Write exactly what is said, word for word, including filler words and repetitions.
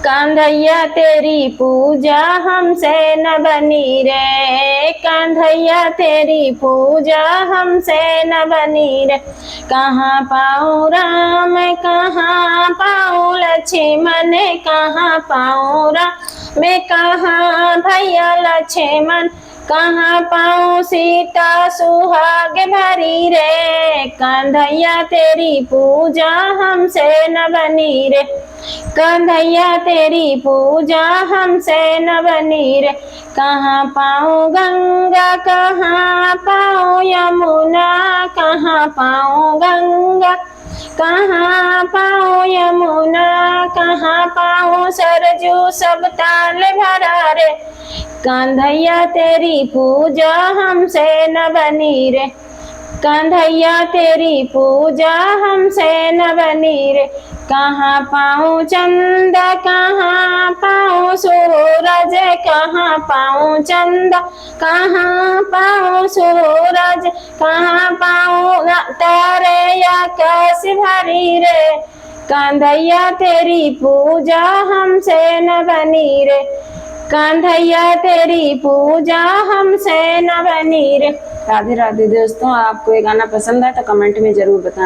कंधैया तेरी पूजा हमसे न बनी रे, कंधैया तेरी पूजा हमसे न बनी रे। कहाँ पाऊँ राम, कहाँ पाऊँ लक्ष्मण, कहाँ पाऊँ राम, कहाँ भैया लक्ष्मण। कहाँ पाऊँ सीता सुहाग भरी रे, कंधैया तेरी पूजा हमसे न बनी रे, कंधैया तेरी पूजा हमसे न बनी रे। कहाँ पाऊँ गंगा, कहाँ पाऊँ यमुना, कहाँ पाऊँ गंगा, कहाँ पाऊँ यमुना, कहाँ पाऊँ सरजू सब ताल भरा रे। कंधैया तेरी पूजा हमसे न बनी रे, कंधैया तेरी पूजा हमसे न बनी रे। कहाँ पाऊँ चंदा, कहाँ पाऊँ सूरज, कहाँ पाऊँ चंदा, कहाँ पाऊँ सूरज, कहाँ पाऊँ न-, तारे आकाश भरी रे। कंधैया तेरी पूजा हमसे न बनी रे, कंधैया तेरी पूजा हमसे न बनी रे। राधे राधे दोस्तों, आपको ये गाना पसंद आए तो कमेंट में जरूर बताएं।